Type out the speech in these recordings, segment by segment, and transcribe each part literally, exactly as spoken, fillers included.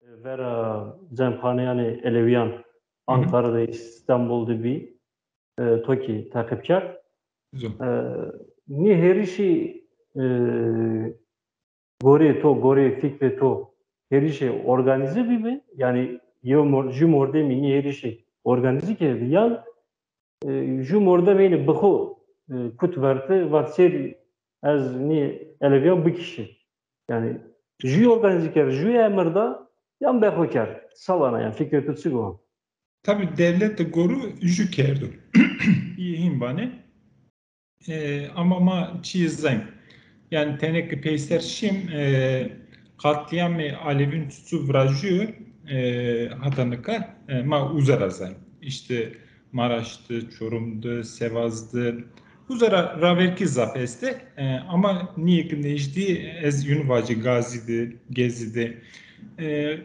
Vera cemxaneyanê Elewîyan Ankara de, Îstanbul de bî. E, to kî teqîb kerd. E, nî hêrişî, e, gorê to, gorê fikrê to hêrişê organîze bîbi? Yanî yew mor-, jû mordemî nî hêrişî organîze kerdî yan, e, jû mordemî bi xo, e, kut verti, vat sêrî ez nî elewîyan bikişî. Yanî jû organîze kerd, jû emir da, yan be xo kerd? Sawena yan fikrê to çik o? Tabî dewlete goru jû kerdo. Î hîn vanê. E, ama ma çîyê zeng. Yanî tenê ke peyser şîm, e, qatlîyamê Alevîn çiçû virajiyo, e, hata nika, e, ma uza ra zeng. Îşte Maraş de, Çorum de, Sivas de, uza ra raverkî zaf estê. E, ama nîyê ke nêjdî ez yûnî vacî Gazî de, Gezî de. E,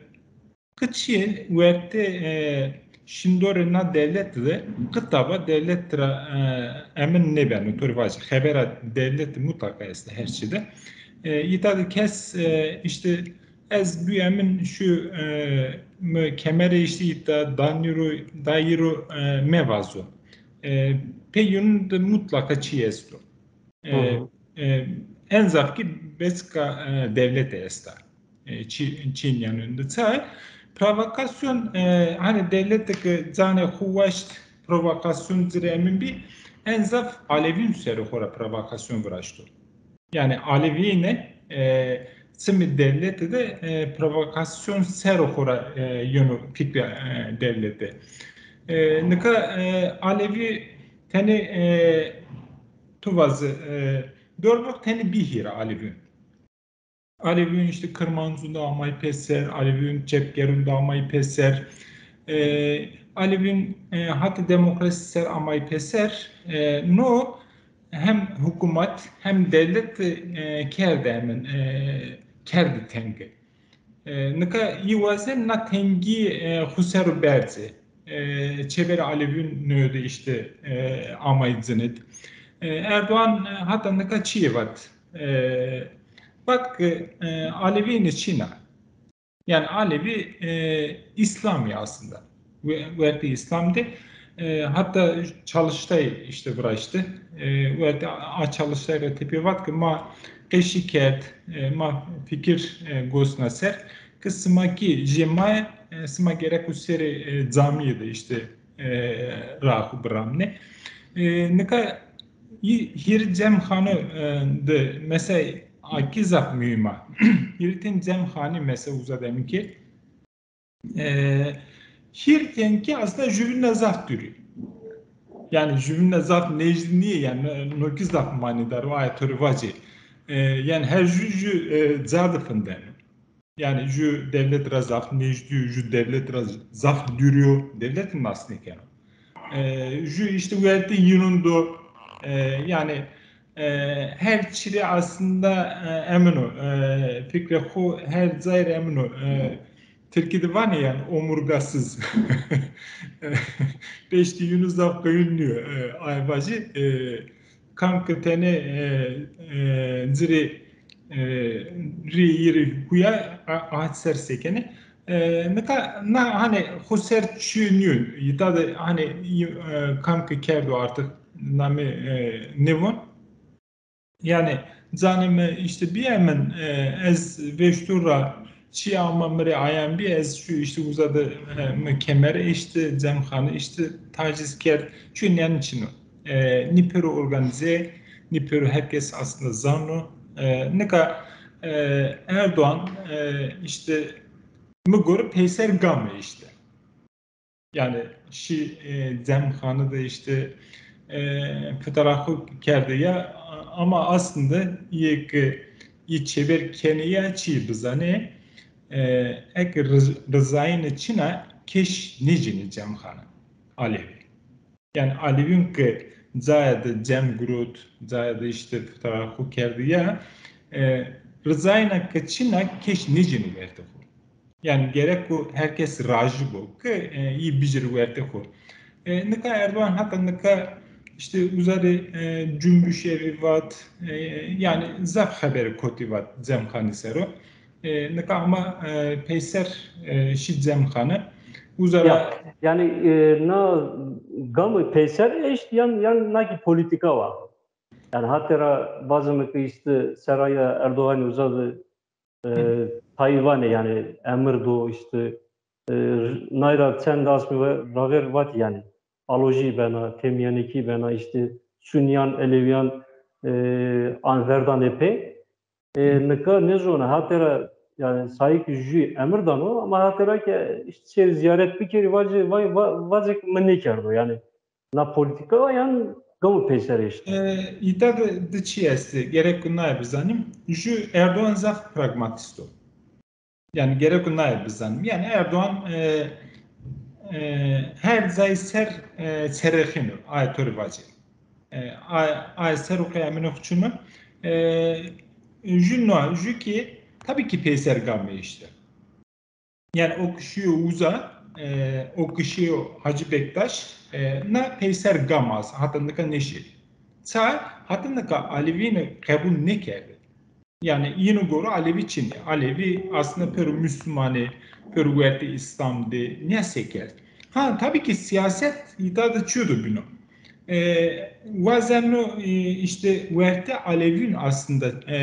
Qe çîyê, wertê, e, şindorê na dewlete de qe taba dewlete ra, e, emin nêbeno, to rê vajî. Xebera dewlete mutlaka estê her çî de. E, îta de kes, e, îşte ez bî emin şu, e, mi kemere îşte îta danî ro, dayî ro, e, mevazo. E, pê yûnî de mutlaka çî esto. E, e, en zaf kî beska, e, dewlete esta. E, çî-, çîn yanî de çay. Provokasyon, e, hanî dewlete ke canê xo waşt provokasyon ci rê emin bî, en zaf Alevîn ser o xo ra provokasyon viraşto. Yanî Alevîne, e, çimê dewlete de, e, provokasyon ser o xo ra, e, yeno fikrê, e, dewlete. E, nika, e, Alevî tenê, e, tu vaze, e, Diyarbakır tenê bî hîra Alevîn. Alevîn îşte Kirmancûn de amay pêser, Alevîn çepgerûn de amay pêser. E, Alevîn, e, hatê demokrasî ser amay pêser. E, no hem hukûmet hem dewlet, e, kerde emin, e, kerde tenge. E, nika yî wazen na tengî, e, xo ser o berzê. E, çêverê Alevîn nêyo de îşte, e, amay cinit. E, Erdoğan, e, hata nika çîyê vat? E, vat ke, e, Alevîne çîn a. Yanî Alevî, e, Îslamî aslında. We-, wertê Îslam de, e, hatta Çalıştay îşte viraşti. E, wertê a Çalıştay ra tepîya vat ke ma qesî kerd, e, ma fikir, e, gosna ser ke sima kî jê ma, e, sima gereko serê, e, camîye de îşte, e, raa xo biramnê. E, nika yî hîrê cemxane, e, de mesela a kî zaf muhîm a. Hîrê ten cemxane mesela uza de emin kerd. E, hîrê ten kî aslında jûvîn ra zaf dûrî. Yanî jûvîn ra zaf nêjdî nîyê, yanî no, no kî zaf manîdar o, aya to rê vacê. E, yanî her jû jû, e, ca de findeno. Yanî jû dewlet ra zaf nêjdî yo, jû dewlet ra zaf dûrî yo, dewlet nas nêkeno. E, jû îşte wertê yînûn do, e, yanî, e, her çî rê aslında, e, emin o, e, fikrê xo her cay rê emin o. E, tirkî de vanê yanî omurgasız. Pêştî yînû zaf qewîn nîyo, e, ay vajî, e, kam ke tenê, e, e, ci rê, e, rî yî rê huya a-, ahat ser sekenê. E, nika na hanî xo ser çîyo nîyo. Îta de hanî, e, kam ke kerdo artık namê, e, nêvon. Yanî canê mi îşte bî emin, e, ez veştûr ra çî ama mi rê ayan bî, ez şu îşte uza de, e, mi kemer eşti, cemxane îşte taciz kerd. Çîyo nîyanî çin o. E, nî pêro organîze, nî pêro her kes aslında zano. E, nika, e, Erdoğan, e, îşte mi gore peyser game îşte. Yanî şî, e, cemxane de îşte, e, fitara xo kerde ya, ama aslında yê ke yî çêver kenê ya çî bizanê, e, eke riz-, rizayîne çin a keş nêcînê cemxane Alevî. Yanî Alevîn ke caya de cem girot, caya de îşte fitara xo kerde ya, e, rizayîna ke çin a keş nêcînê wertê xo. Yanî gereko her kes rajî bo ke, e, yî bicîrê wertê xo. E, nika Erdoğan hata nika îşte uza rê, e, cunbişê vî vat, e, yanî zaf xeberê kotî vat cemxanî ser o. E, nika ama, e, peyser, e, şî cemxane. Uza ra... Ya, yanî, e, na gamî peyser eşt yan, yan na kî polîtîka wa? Yanî hatê ra vazime ke îşte seraya Erdoganî uza de, e, tayî vanê yanî emir do îşte, e, nay ra çend asmî ve raver vatî yanî alojî bena, temîyanekî bena, îşte sunîyan, elewîyan, e, an verdanê pê. E, nika nêzona hatê ra, yanî sayî ke jû emir dano ama hatê ra ke îşte sêr zîyaret bikerî, vacê, va-, va-, vacê ke mi nêkerdo. Yanî na polîtîka wa yan gamo peyser eşt? E, îta de, de çî estê, gerek naye bizanîm. Jû, Erdogan zaf pragmatîst o. Yanî gereko naye bizanîm. Yanî Erdogan, e, e, her cayî ser, e, çerexîno, aye to rê vacê. E, aye, aye ser o qey emîne xo çin o. E, jû no, jû kî tabî kî peyser gam eşte. Yanî o ke şîyo uza, e, o ke şîyo Hacı Bektaş, e, na peyser gam a, hata nika nêşêrî. Ça, hata nika Alevîne qebul nêkerdê. Yanî yînû goro Alevî çin ê. Alevî aslında pêro Musluman ê, pêro wertê Îslam de, nîya se kerd. Ha, tabî kî sîyaset îta de çîyo do bîno. E, wazeno, e, îşte wertê Alevîn aslında, e,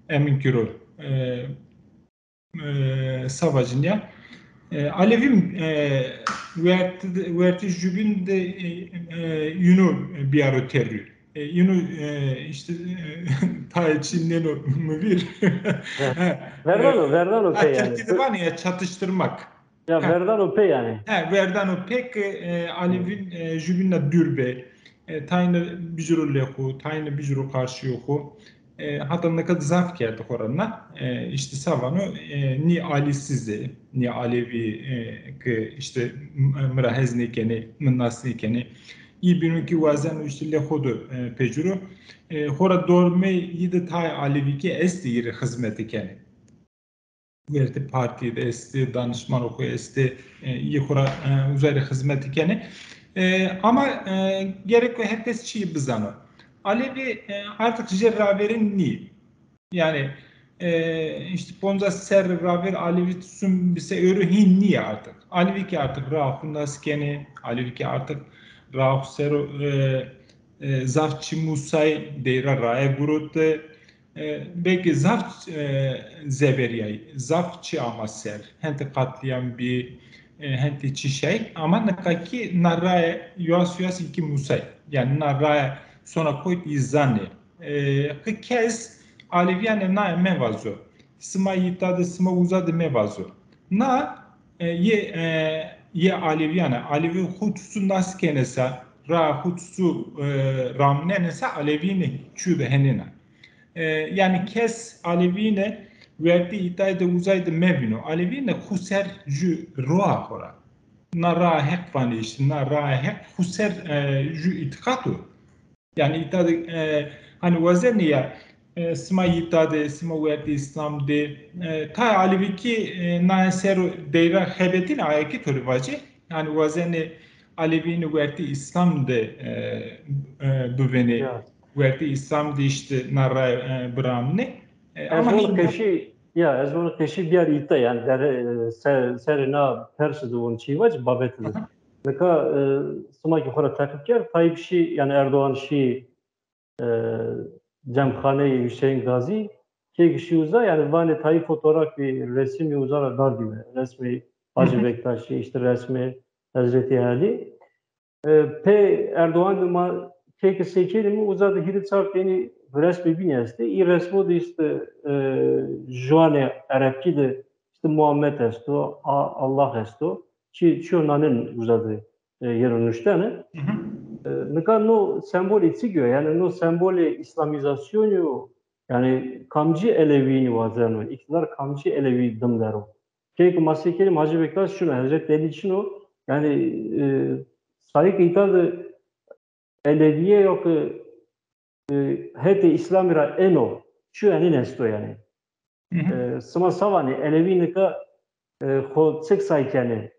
emîn kiro, e, e, savacin ya. E, Alevîn, e, wertê, wertê jûbîn de, e, e, yînû bîyaro terrî. E, yînû, e, îşte, e, tayê çî nêno mi vîr. Verdano, verdano pê yanî. Tirkî de vanê ya çatıştırmak. Ya verdano pê yanî. He, verdano pê ke, e, Alevîn, e, jûbîn ra dûr bê. E, tayîne biciro lê xo, tayîne biciro qarşîyo xo. E, hata nika zaf kerd xo ra na. E, îşte savano, e, nî Alîsîz ê, nî Alevî, e, ke îşte m-, mi ra hez nêkenê, mi nas nêkenê. Î bînû kî wazeno îşte lê xo de, e, pêciro. E, xora dormê yî de tayê Alevî kî estê, yî rê xizmetî kenê. Wertê partî de estê, danişmano xo estê, e, yê xo ra, e, uzay rê xizmetî kenê. E, ama, e, gereko her kes çîyê bizano. Alevî, e, artık jê raverin nîyê. Yanî, e, îşte poncas serrî raver Alevî sun bise ewro hîn nîyê artık. Alevî kî artık raa xo nas kenê, Alevî kî artık raa xo ser o, e, e, zaf çî musay, deyra raye gurotê, e, belkî zaf, e, zeverîyay, zaf çî ama ser, hentê qatlîyam bî, e, hentê çî şey, ama nika kî na raye yuas yuas î kî musay. Yanî na raye sona koyt î zanê. E, qe kes Alevîyanê naye mevazo. Sima îta de, sima uza de mevazo. Na, e, yê, e, yê Alevîyan a. Alevî xo tusu nas kenê se, raa xo tusu, e, ramnenê se, Alevîne çîyo de henên a. E, yanî kes Alevîne wertê îtay de, uzay de mevîno. Alevîne xo ser jû roa xo ra. Na raa Heq vanê îşte, na raa Heq xo ser, e, jû îtîqat o. Yanî îta de, e, hanî wazenê ya, e, sima îta de, sima wertê Îslam de, e, tayê Alevî kî, e, naye ser o deyra xebetînê, aye kî to rê vacê. Hanî wazenê Alevîne wertê Îslam de, e, e, bivênê, wertê Îslam de îşte na raye, e, biramnê. E, ama hîn qeşî Ya, ez vano qeşî biyar îta, yanî der, e, ser, serê na persi de von çî vac, babetî de. Nika, e, sima kî xo ra teqîb kerd, Tayyip şî, yanî Erdogan şî, e, cemxaneyê Hüseyin Gazî, kê kî şî uza, yanî vanê Tayyip fotoğrafî, resimî uza ra dardîme. Resmê Hacı Bektaşî, îşte resmê Hezretî Elî. E, pê Erdogan de ma kê ke sey kenîme, uza de hîrê çar tenî resmê bînî estê. Î resmo de îşte, e, ziwanê erebkî de îşte Muhammed esto, A-, Allah esto. Çi, çiyo nanin uza de, e, yeno nuştene. E, nika no sembolê çik yo? Yanî no sembolê îslamîzasyonî yo. Yanî kamcî Elewînî wazeno, îktîdar kamcî Elewî dim der o? Key ke ma sey kenîme Hacı Bektaş çin o, Hezret Elî çin o. Yanî, e, sayî ke îta de Elewîye yo ke, e, hetê Îslamî ra êno, çiyo enîn esto yanî. E, sima sa vanê, Elewî nika, e, xo çik say kenê?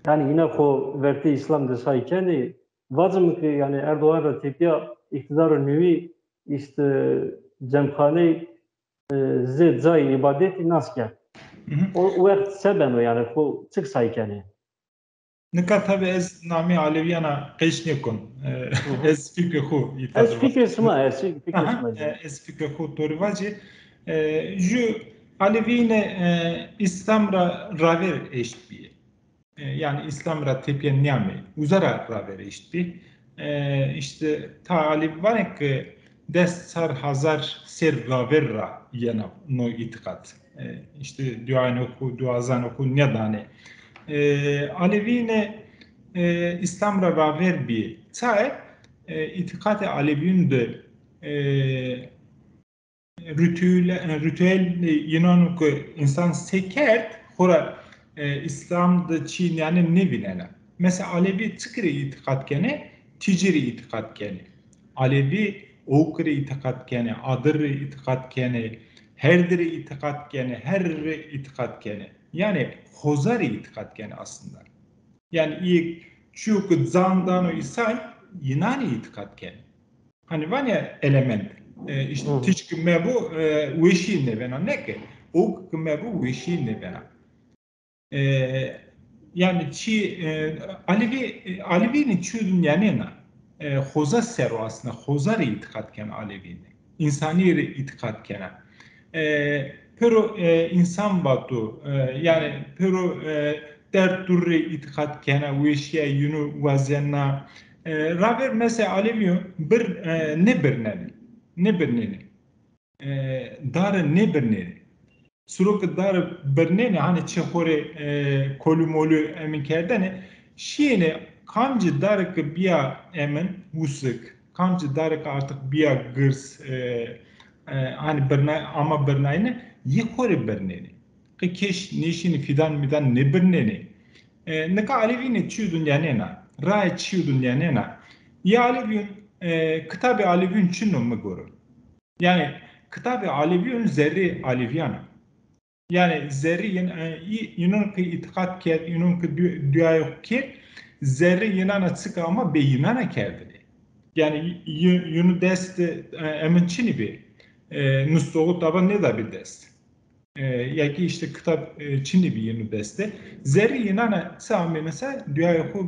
Yanî hîna xo vertê Îslam de say kenê? Vacim ke yanî Erdogan ra tepîya îktîdaro newî îşte cemxaney e, zê cayê îbadetî nas kerd. Hı hı. O wext se beno, yanî xo çik say kenê? Nika tabi ez namê Alevîyana qeş nêkon. E, Hı hı. Ez fikrê xo îta Ez de fikrê vajî. Sima, ez fikrê Aha, sima. E, ez fikrê xo to rê vajî. E, ju Alevîyîne, e, Îslam ra raver eşt bîyê. E, yanî Îslam ra tepîya nîyamê, uza ra raver eşt bî. E, îşte ta Alevî vanê ke des sar hazar ser raver ra yena no îtîqat. E, îşte duayno xo, duazano xo nêdanê. E, Alevîne, e, Îslam ra raver bî. Çaye, e, îtîqatê Alevîyûn de, e, ritüel, ritüel yînan ke însan se kerd, xora, e, Îslam de çî yanî nêvînena. Mesela Alevî çik rê îtîqat kenê? Tîcî rê îtîqat kenê. Alevî owk rê îtîqat kenê, adir rê îtîqat kenê, herdî rê îtîqat kenê, her rê îtîqat kenê. Yanî xoza rê îtîqat kenê aslında. Yanî îyê çîyo ke can dano Îsay, yînanî îtîqat kenê. Hanî vanê element, e, îşte Hı hı. tîc ke mebo, e, weşî nêbena, ne ke owk ke mebo weşî nêbena. E, yanî çî, e, Alevî, Alevîne çîyo de nîyanena. E, xoza ser o aslında, xoza rê îtîqat kena Alevîne. Însanîye rê îtîqat kena. E, pêro, e, însan vato, e, yanî pêro, e, derd dur rê îtîqat kena, weşîya yînû wazena. E, raver mesela Alevîyo bir, e, nêbirnenê, nêbirnenê. E, dare nêbirnenê. Siro ke dare birnenê, hanî çê xo rê, e, kolû molû emin kerdene, şîyêne kamcî dare ke bîya emin, wusik, kamcî dare ke artık bîya girs, e, e, hanî birna-, ama birnayne, yê xo rê birnenê. Qe keş nêşînê fîdan mîdan nêbirnenê. E, nika Alevîne çîyo de nîyanena, raye çîyo de nîyanena. Ya Alevîyûn, e, kitabê Alevîyûn çin o mi gore. Yanî kitabê Alevîyûn zerrê Alevîyan o. Yanî zerrê yîn-, e, î-, yînûn ke îtîqat kerd, yînûn ke du-, duayê xo kerd, zerrê yînana çik a ama bê yînana kerdinê. Yanî yî-, yînû dest, e, emin çinî bî. E, nustoxu taba nêdabî dest. E, ya kî îşte kitab, e, çinî bî yînû dest de. Zerrê yînana se amêne se duayê xo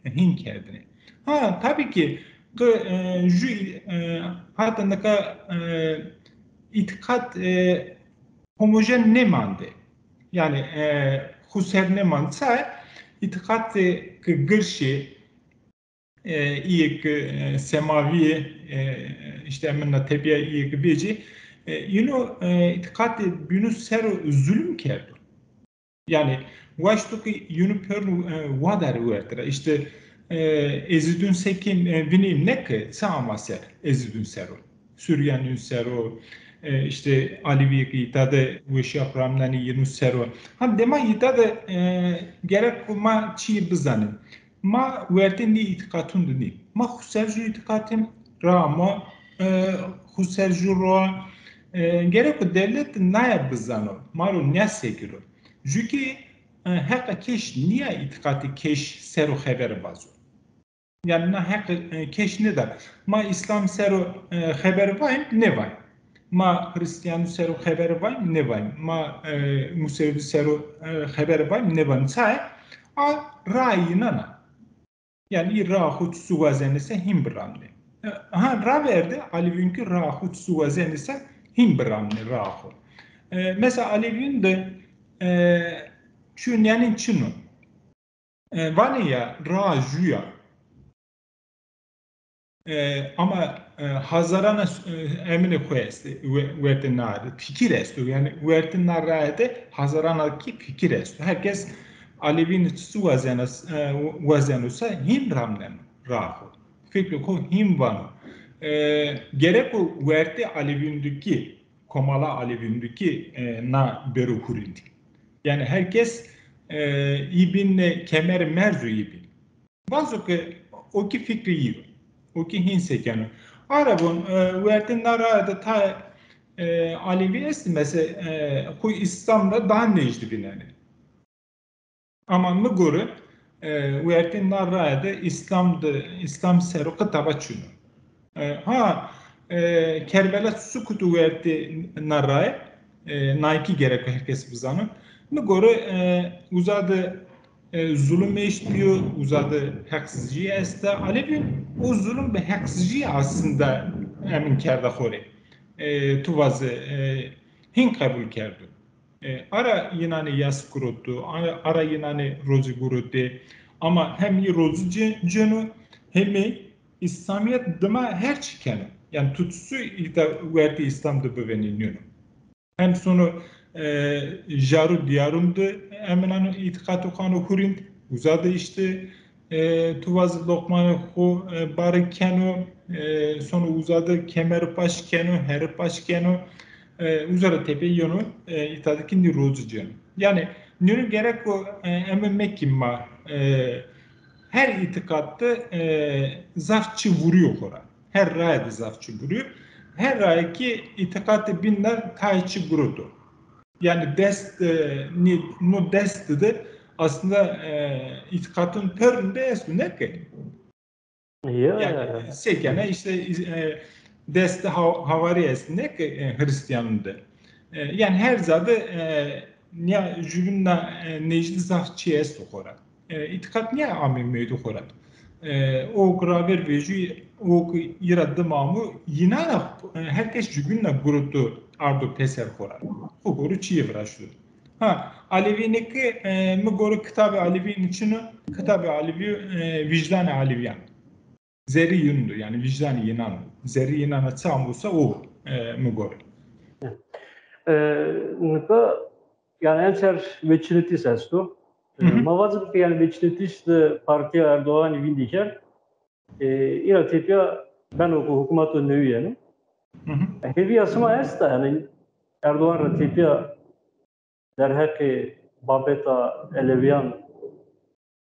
hîn kerdinê. Ha, tabî kî qe, e, ju, e, hata nika, e, îtîqat, e, homojen nêmandê. Yanî, e, xo ser nêmandê. Çaye îtîqatê ke girşî, e, îyê ke, e, semavî yê, e, îşte emin na tepîya îyê ke vecî, e, yînû, e, îtîqatê bînû ser o zulm kerdo. Yanî waşto ke yînû pêrno, e, wadarê wertî ra. Îşte, e, Ezîdûn se kên, e, vînî ne ke se ama ser, Ezîdûn ser o. Suryanîyûn ser o, e, îşte Alevîyê ke îta de weşîya xo ramnenê yînû ser o. Ha, dema îta de, e, gerek ma çîyê bizanîn. Ma wertê nî îtîqatûn de nî. Ma xo ser ju îtîqatîm, raa ma, e, xo ser ju ro a. E, gereko dewlet naye bizano, ma ro nîya sekiro. Ju kî, e, heqa keş nîya îtîqatê keş ser o xebere vazo. Yanî na heqê, e, keş nêda. Ma Îslam ser o, e, xebere vayîm, nêvayîm. Ma Xirîstîyanû ser o xebere vayîm, nêvayîm. Ma, e, Musewî ser o, e, xebere vayîm, nêvayîm. Çaye? A raye yînan a. Yanî î raa xo çisu wazenê se hîn biramnê. E, ha, ravêrde Alevîyûn kî raa xo çisu wazenê se hîn biramnê raa xo. E, mesela Alevîyûn de, e, çîyo nîyanên çin o. E, vanê ya, raa ju ya. E, ama, e, hezarana, e, eminê xo estê, we-, wertê na de fikir esto. Yanî wertê na raye de hezarana kî fikir esto. Her kes Alevîne çisu wazena, e, wazeno se hîn ramneno raa xo. Fikrê xo hîn vano. E, gereko wertê Alevîyûn de kî, komala Alevîyûn de kî, e, na bêro hurindî. Yanî her kes, e, î bîn, e, kemerê merz o î bîn. Vazo ke o kî fikrê yî yo. O kî hîn sekeno. Ara von, e, wertê na raye de tayê, e, Alevî estê, mesela, e, xo Îslam ra daha nêjdî vînenê. Ama mi gore, e, wertê na raye de Îslam de, Îslam ser o kitaba çin o. E, ha, e, Kerbela çi kuto wertê na raye? E, naykî gereko her kes bizano. Mi gore, e, uza de, e, zulum eşt biyo, uza de heqsizcî esta. Alevî o zulum bi heqsizcî aslında emin kerda xo rê. E, tu vaze, e, hîn qebul kerdo. E, ara yinanê yas guroto, ara, ara yinanê rozî gurotê. Ama hem yî rozî ce-, ceno, hemî Îslamîyet dima her çî keno. Yanî tu çi îta wertê Îslam de bivênî nîno. Hem sono, e, jarû diyarûn de eminano îtîqatê xo ano hurînd, uza de îşte, e, tu vazî loqmanê xo, e, bari keno, e, sono uza de kemer paş keno, heri paş keno, e, uza ra tepê yeno, e, îta de kî nî rozî ceno. Yanî nîno gereko, e, eme mekî ma, e, her îtîqat de, e, zaf çi vurîyo xo ra. Her raye de zaf çi gurîyo. Her raye kî îtîqatê bîn de tayê çi guroto. Yanî dest, e, nî-, no dest de aslında, e, îtîqatın pêrin de esto, ne ke? Ya. Yanî sêkene îşte, e, dest ha-, havarî est, ne ke, e, Hristiyanın de. E, yanî her ca de, e, nîya jübîn na, e, nêjdî zaf çi esto xo ra. E, îtîqat nîya amê meydû xo ra. E, o ki raver vejû, o ki îra dim amo, yîna ra, e, her kes jübîn na guroto ardo pêser xo ra. Xo gore çîyê viraşto. Ha, Alevînî ki, e, mi gore kitabê Alevînî çin o, kitabê Alevî, e, Vicdanê Alevîyan. Zerrî yîn do, yanî vicdanê yînan o. Zerrî yînan ra çi amosa o, e, mi gore. E, nika, yanî, emser weçînitîş esto. E, Hı hı. Ma vacim ke, yanî, weçînitîş de partîya Erdoganî vîndî kerd. E, îna tepîya beno ke hukmato newî yeno. Hı hı. E, hêvîya sima esta, yanî, Erdogan ra tepîya derheqê babeta elewîyan,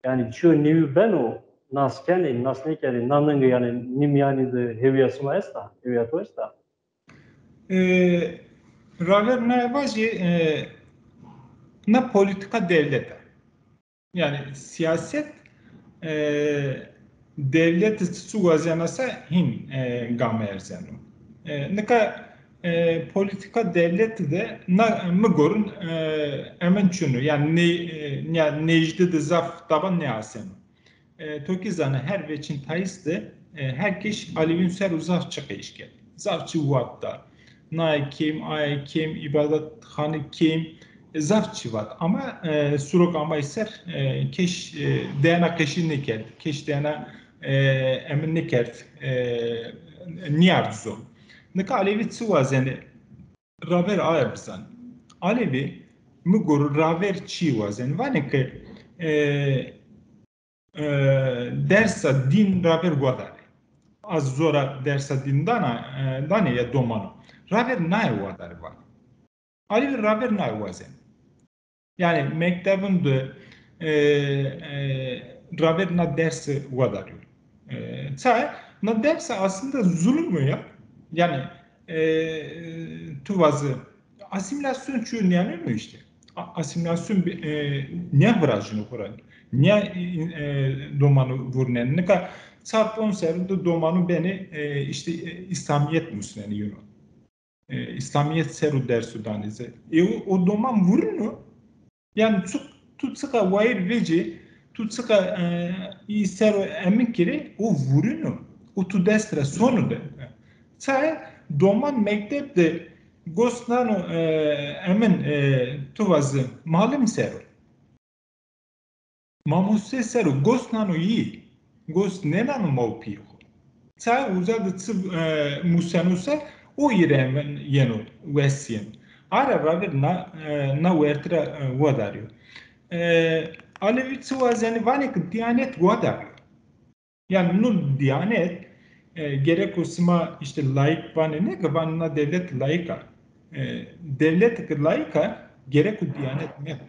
yanî, çîyo newî beno, nas kenê, nas nêkenê, na ninge, yanî, nî mîyanî de hêvîya sima esta, hêvîya to esta? E, raver naye vajî, e, na polîtîka dewlete. Yanî sîyaset, e, dewlete çi, çi wazena se hîn, e, game erzeno. E, nika, e, polîtîka dewlete de na, mi gorin, e, emin çin o. Yanî nê-, e, nîya nêjdî de zaf taban nêaseno. E, to kî zana her weçîn tayîs de, e, her keş Alevîn ser o zaf çi qeş kerd. Zaf çi vat da. Naye kêm, aye kêm, îbadetxane kêm, e, zaf çi vat. Ama, e, surok amay ser, e, keş, e, dêna qeşî nêkerd. Keş dêna, e, emin nêkerd. E, nîyard zon. Nika Alevî çi wazenê? Raver aye bizan. Alevî, mi gor raver çî wazenê. Vanê ke, e, e, dersa dîn raver wadarê. Az zora dersa dîn dana, e, danê ya domano. Raver naye wadarê vanê. Alevî raver naye wazenê. Yanî mektebin de, e, e, raver na dersi wadarîyo. E, çaye? Na dersi aslında zulum o ya. Yanî, e, tu vazî asîmîlasyon çîyo nîyaneno îşte. A-, asîmîlasyon bi-, e, nîya virajîno xo ra. Nîya, e, domanu vurneno. Nika çar ponc serrî de domanu benê, e, îşte, e, Îslamîyet musnenê yîno. E, Îslamîyet ser o dersu danê ze. E, o, o doman vurîno. Yanî tu, tu çiqa wayîr vecê, tu çiqa, e, î ser o emin kerê, o vurîno. O tu dest ra sono de. Çaye? Doman mekteb de gos nano, e, emin, e, tu vazî, malim ser o. Mamoste ser o, gos nano yî. Gos nênano ma û pîyê xo. Çaye? Uza de çi, e, museno se, o î rê emin yeno, wes yeno. Ara raver na, e, na wertî ra, e, wadarîyo. E, Alevî çi wazenê, vanê ke dîyanet wadarîyo. Yanî no dîyanet, e, gereko sima îşte laîk vanê, ne ke vanê na dewlet laîk a. E, dewlete ke laîk a, gereko dîyanet mebo.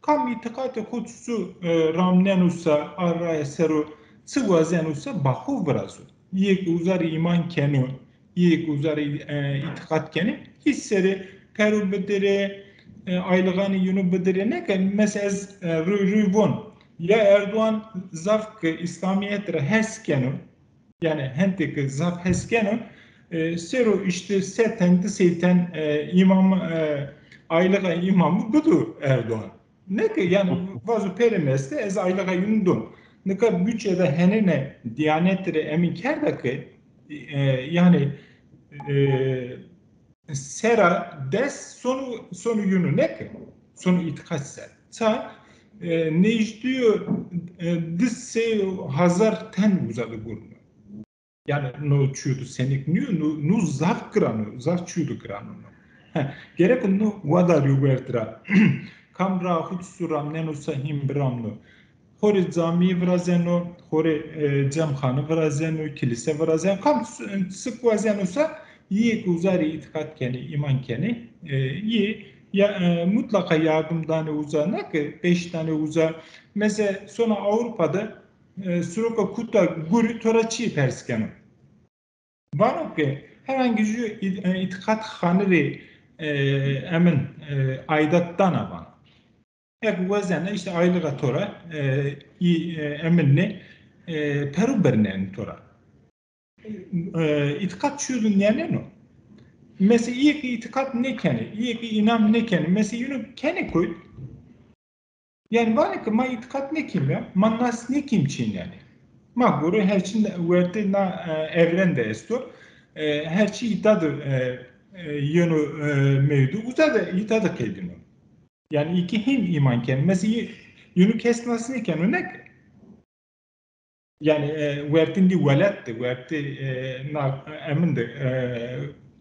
Kam îtîqatê xo çiço, e, ramneno se, a raye ser o çi wazeno se, ba xo virazo. Yê ke uza rê îman keno, yê ke uza rê, e, îtîqat kenê, hîç serê pero bidirê, e, aylixanê yîno bidirê, ne ke, mesela ez, e, rûy rûy von, ya Erdogan zaf ke Îslamîyet ra hes keno, yanî hentê ke zaf hes keno, e, ser o îşte se ten, di sey ten, e, îmam, e, aylığa îmamî bido Erdoğan. Ne ki, yanî, vazo pêrê mi estê, ez aylığa yînû dûn. Nika budçede henêne Diyanet rê emîn kerda ki, e, yanî, e, sera des sonu, sonu yînû, ne ki, sonu îtîqat ser. Ça, e, nejdîyo, e, di sey hazar ten uza de gurno. Yanî no çîyo do senik nîyo, no, no zaf giran o, zaf çîyo do giran o no. He, gerek o no wadarîyo werd ra. Kam ra xut su ramneno sa hîn biramno. Xo rê camîyî virazeno, xo rê, e, cemxane virazeno, kilîse virazeno. Kam s-, sik wazeno sa, yê ke uza rê îtîqat kenê, îman kenê, e, yê ya, e, mutlaqa yardim danê uza, ne ke beş danê uza. Mesela sona Ewropa de, e, siroka kuta gurî to ra çîyê pers keno. Vano ke herhangi jû î-, e, îtîqat xanî rê, e, emin, e, aidat dana vano. Eke wazena îşte aylığa to ra, e, î, e, emin nê, e, peru birnenê to ra. E, îtîqat çîyo do nîyaneno. Mesela îyê ke îtîqat nêkenê, îyê ke înan nêkenê, mesela yînû kenê koy? Yanî vanê ke ma îtîqat nêkîm ya, ma nas nêkîm çîn yanî. Ma gore her çî wertê na, e, evren de esto. E, her çî îta de, e, e, yeno, e, mewdû. Uza de îta de qedîno. Yanî î ke hîn îman ken. Mesela yî-, yînû kes nas nêkeno, ne ke. Yanî, e, wertê nî welat de, wertê, e, na, emin de, e,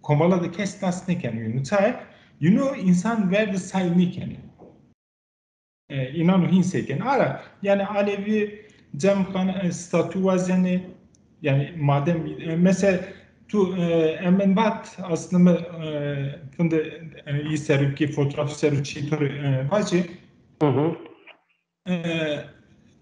komala de kes nas nêkeno yînû. Çaye? Yînû însan ver de say nêkenê. E, înan o hîn sey kenê. Ara, yanî Alevî cemxane, e, statû wazenê. Yanî madem, e, mesela tu, e, emin vat, aslında, e, finde, e, î ser o ki fotoğraf ser o çî to rê, e, vacî. Hı hı. E,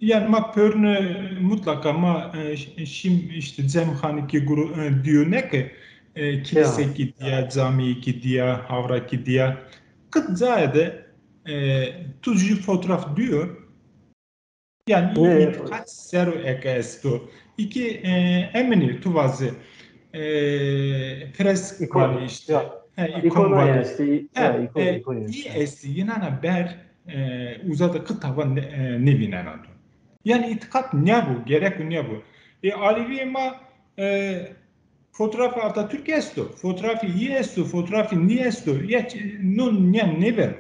yanî ma pörnü mutlaqa ma, e, ş-, şîm îşte cemxanî ki guru-, e, dîyo, ne ke, e, kilîse ki dîya, camî ki dîya, hawra ki dîya. Qit caye de, e, tu jû fotoğraf dîyo. Yanî îtîqat ser o eke esto. Î ke, e, eminî tu vazî, e, fresk vanî îşte. He, îkon vanî. He, î estî, yînana ber, e, uza de qita va ne-, e, nêvînena tu. Yanî îtîqat nîya bo, gerek o nîya bo. E, Alevîyê ma, e, fotoğrafê Atatürk esto, fotoğrafê yî esto, fotoğrafê nî esto. Ya, no nîya nêbeno.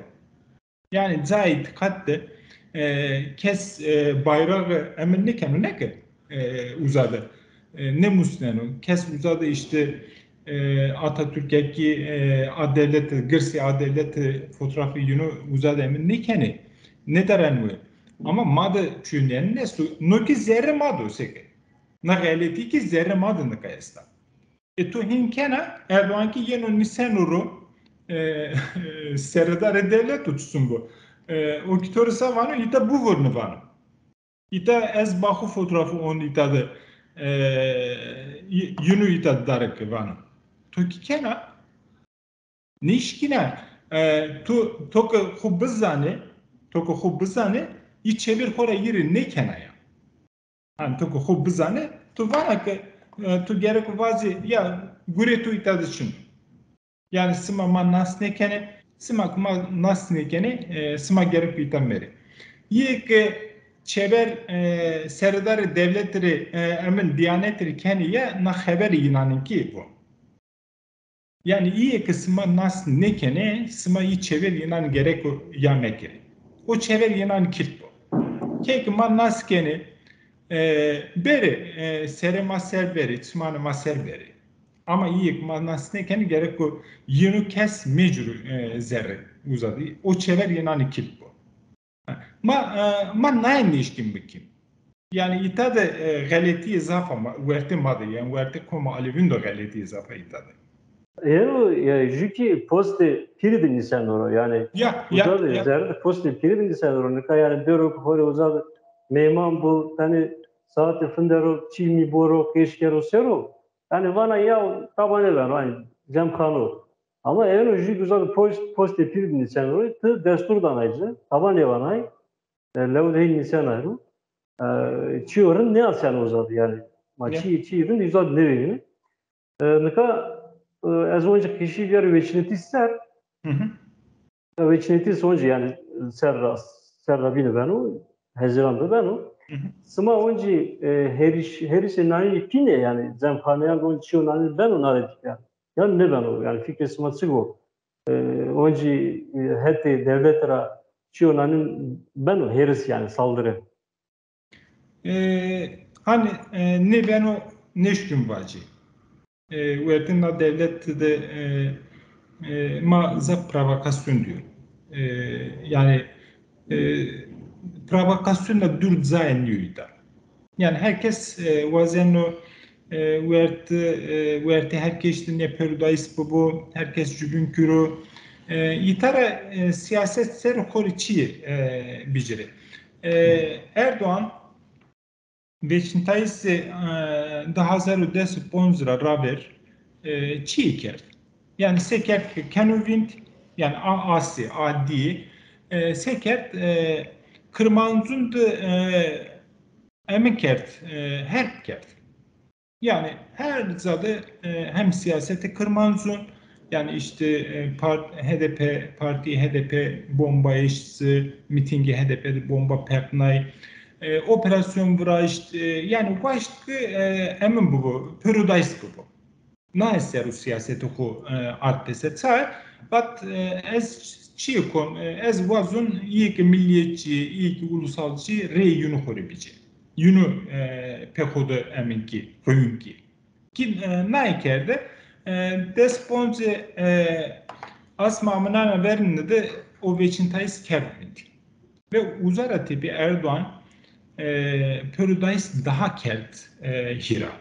Yanî cayê îtîqat de, e, kes, e, bayrağı emin nêkeno, ne ke, e, uza de, e, nêmusneno. Kes uza de îşte, e, Atatürk'e ki, e, a dewlete, girsê a dewlete fotoğrafê yînû uza de emin nêkenê. Nêdaren we. Ama ma de çîyo nîyanên esto. No ki zerrê ma de o seke. Na xeletî ki zerrê ma de nika esta. E, to hîn kena, Erdoğan ki yeno nîseno ro, e, seredarê dewlet o çisun bo. E, o ki to rê sa vano, îta bivurni vano. Îta ez baxu fotoğrafı on îta de, e, y-, yînû îta de dare ki vano. To ki kena, nêşkîna, e, tu, to ke xu bizanê, to ke xu bizanê, î çever xo ra yî rê nêkena ya. Hanî tu ke xo bizanê, tu vana ke, e, tu gerek vazê, ya gurê tu îta de çin. Yanî sima ma nas nêkenê, sima ke ma nas nêkenê, e, sima gerek îta merê. Yê ke çever, e, seredarê dewletî rê, e, emin Diyanetî rê kenê ya, na xeberê yînanînkî bo. Yanî îyê ke sima nas nêkenê, sima î çever yînan gerek o ya mekerê. O çever yînan kirt bo. Key ke ma nas kenê, e, berê, e, serê ma ser berê, çimanê ma ser berê. Ama îyê ke ma nas nêkenê, gerek o yînû kes mecuru, e, zerrê uza de. O çever yînanî kirt bo. Ma, e, ma naye nêşkîn bikîn. Yanî îta de, e, xeletîyê zaf a ma, wertê ma de, yanî wertê koma Alevîn de xeletîyê zaf a îta de. Ero, yanî jû kî postê pîrî de nîseno ro, yanî ya, ya, uza de, ya. Zerrê de postê pîrî de nîseno ro. Nika yanî bêro ke xo rê uza de meyman bo, tenê saetê finde ro, çî mî bo ro, qêş kero ser o. Yanî vana ya taba nêbeno, yanî cemxane o. Ama eno jû uza de post, postê pîrî de nîseno ro, ti destûr danay ci, taba nêvanay. E, lew de hîn nîsenay ro. E, çîyo rind nêaseno uza de yanî. Ma çî, çî rind uza de nêvînî. E, nika, e, ez onca qîşî vîyarî weçînitî ser. Hı hı. Ya, weçînetî oncî yanî serra, serra bîne beno, hezîran de beno. Hı hı. Sima oncî, e, hêriş, hêrişê nanî pîne yanî, cemxaneyan de oncî çîyo nanî beno nare tîpîya. Yanî nêbeno, yanî fikrê sima çik o? E, oncî, e, hetê dewlete ra çîyo nanî beno hêris yanî saldiri? E, hanî, e, nêbeno nêşkîn vacî. E, wertê na dewlet de, e, e, ma zaf provokasyon dîyo. E, yanî, e, provokasyon de dûr cayê nîyo îta. Yanî her kes, e, wazeno, e, wert, e, wertê her kes de nê pêrodayîs bibo, her kes jubîn kiro. E, îta ra, e, sîyaset ser xo rê çîyê, e, bicirê. E, Erdoğan, weçîntayîsê, e, di hazar û des û ponc ra ravêr, e, çîyê kerd. Yanî se kerd ke keno vînd, yanî a asê, a dîyê, e, se kerd, e, Kirmancun de, e, emin kerd, e, herb kerd. Yanî her ca de, e, hem sîyasetê Kirmancun, yanî îşte, e, part-, H D P, partî H D P bombayîş, mîtîngê H D P de bomba pertnay, e, operasyon viraşt, e, yanî waşt ke, e, emin bibo, pêrodayîs bibo. Naye ser o sîyasetê xo, e, ard pêser. Çaye? Vat, e, ez çîyê kon, e, ez wazon îyê ke millîyetçî, îyê ke ulusalcî reyê yînû xo rê bicê. Yînû, e, pê xo de emin kî, xoyûn kî. Kî, e, naye kerde, e, des poncê, e, asma aminana verîne de o weçîntayîs kerd vînd. Ve uza ra tepîya Erdoğan, e, pêrodayîs daha kerd, e, hîra.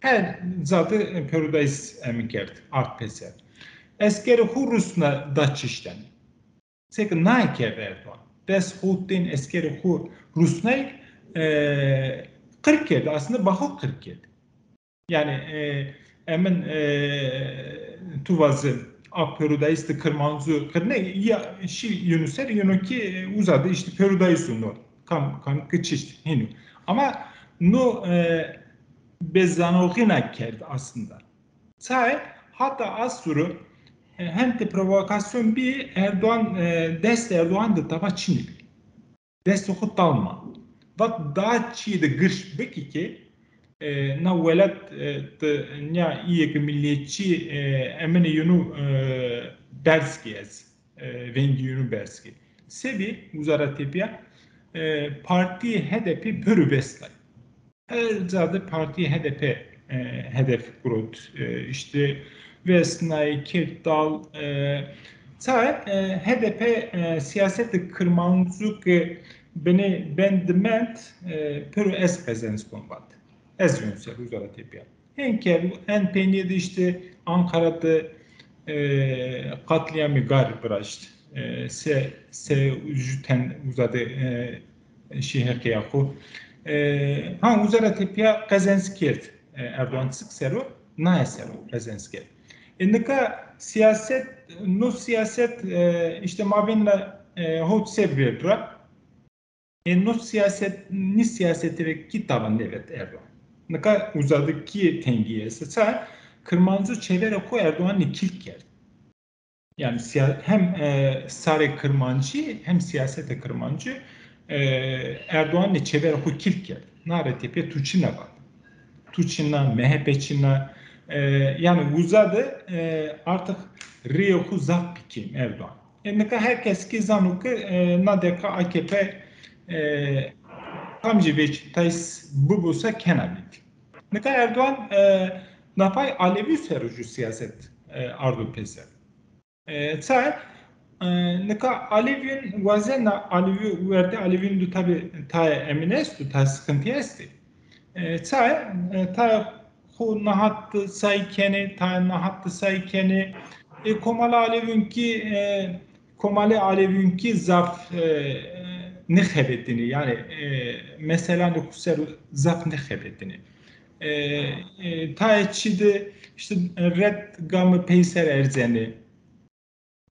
Her ca de pêrodayîs emin kerd, ard pêser. Eskerê xo rusna da çişten. Seke naye kerd Erdoğan. Des hot tên eskerê xo rusnay, e, qir kerd. Aslında ba xo qir kerd. Yanî, e, emin, e, tu vaze a pêrodayîs de Kirmancu qirnê, ya şî yînû ser, yînû kî, e, uza de îşte pêrodayîs o no. Kam, kam ki çişt, hînû. Ama no, e, bêzanoxîna kerd aslında. Çaye? Hata a suru, e, hem de provokasyon bî, Erdoğan, e, dest Erdoğan de tava çinî bî. Destê xo tal ma. Vat daha çîyê de girş bikî ke, e, na welat, e, de nîya îyê ke millîyetçî, e, eminê yînû, e, berz kî ez, e, vengê yînû berz kî. Se bî uza ra tepîya, e, partîyê H D P pêro vestay. Her ca de partîyê H D P, e, hedef girot. E, îşte vesnay, kerd tal, e, çaye, e, H D P, e, sîyasetê Kirmancu ke binê bend de mend, e, pêro ez qezenc kon vat. Ez yon ser uza ra tepîya. Hên kerd, en peynîye de îşte Ankara de, e, qatlîyamê gar viraşt. E, se, se jû ten uza de, e, şî heqîya xo. E, ha, uza ra tepîya qezenc kerd, e, Erdoğan çik ser o, naye ser o qezenc kerd. E, nika sîyaset, no sîyaset, e, îşte mabêna, e, hot se vêrd ra. E, no sîyaset, nî sîyasetî rê kî tava nêvet Erdoğan. Nika uza de kî tengî estê. Çaye? Kirmancu çêverê xo Erdoğanî kîl kerd. Yanî sîya-, hem, e, sarê Kirmancî hem sîyasetê Kirmancî, e, Erdoğanî çêverê xo kîl kerd. Na ra tepîya tu çina vat. Tu çina, M H P çina, e, yanî uza de, e, artık rîyê xo zaf bî kêm Erdoğan. E, nika her kes kî zano ke, e, na deqa A K P, e, kamcî weçîntayîs bibo se kena vînd. Nika Erdoğan, e, na pay Alevî ser o jû sîyaset, e, ardo pêser. E, çaye? E, nika Alevîn wazena Alevî, wertê Alevîn de tabî tayê emin esto, tayê sıkıntı estê. E, çaye? E, tayê xo nahat de say kenê, tayê nahat de say kenê. E, Komalê Alevîn kî, e, Komalê Alevîn kî zaf, e, nêxebetînê. Yanî, e, meselanê xo ser zaf nêxebetînê. E, e, tayê çî de îşte red gamî peyser erzenê.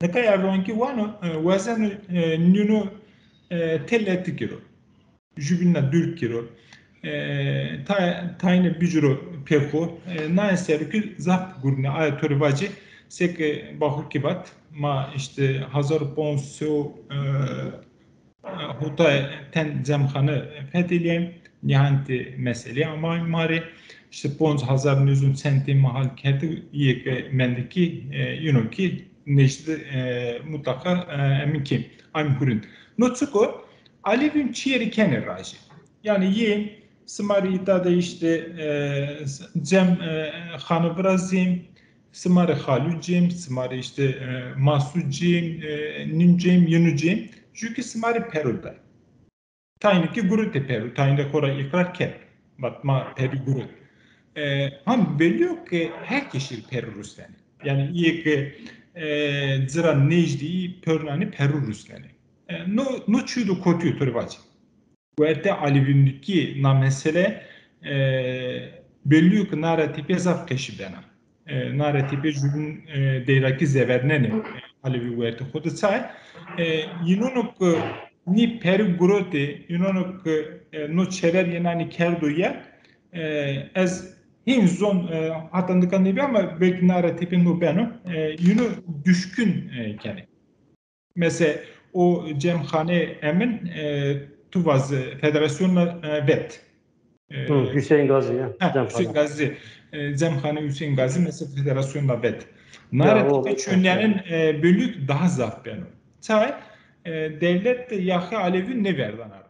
Nika Erdoğan kî wano, e, wazeno, e, nîno, e, têletî kiro. Jubîna dûr kiro. E, ta-, tayîne biciro pê xo. E, naye ser o kî zaf gurîne. Aye to rê vacî, seke ba xo kî vat. ma îşte hezar û ponc sey û, e, e, hotay ten cemxane fethîlîyên, nîhayetî meselî ama ma rê îşte ponc hezar nêzûn çend tê ma hal kerdî, yê ke mendikî, e, yino kî nêjdî, e, mutlaqa, e, emin kî, aym hurîn. No çik o, Alevîn çîyerî kenê rajî. Yanî yê sima rê îta de îşte, e, cem, e, xane virazîm, sima rê xalû cêm, sima rê îşte, e, masû cêm, e, nîm cêm, yinû cêm. Jû kî sima rê pero day. Tayîn kî gurutê pero, tayîn de xo ra îqrar kerd. Vat ma perî gurut. E, ham belî yo ke her kesî rê perî rusnenê. Yanî yê ke, e, ci ra nêjdî, pernanî perî rusnenê. E, no, no çîyo do kotî yo, to rê vacî. Wertê Alevîndikî na mesele, e, belî yo ke na ra tepîya zaf qeşî bena. E, na ra tepîya jûbîn, e, deyrakî zevernenê, e, Alevî wertê xo de. Çay? E, yînono ke nî perî gurotê, yînono ke, e, no çever yenanî kerdo ya, e, ez hîn zon, e, hata nika nêbî ama belkî na ra tepîya no beno, e, yîno duşkun, e, kenê. Mesela o cemxanê emin, e, tu vaz federasyonla, e, vet. E, Hı, Hüseyin Gazi ya. Ha, Cemxane. Hüseyin Gazi, e, cemxanê Hüseyin Gazi mesela federasyonla vet. Ya, Nare o- tipe çönenin, e, bölük daha zaf beno. Çay, e, devlet de yaxê Alevî nêverdana.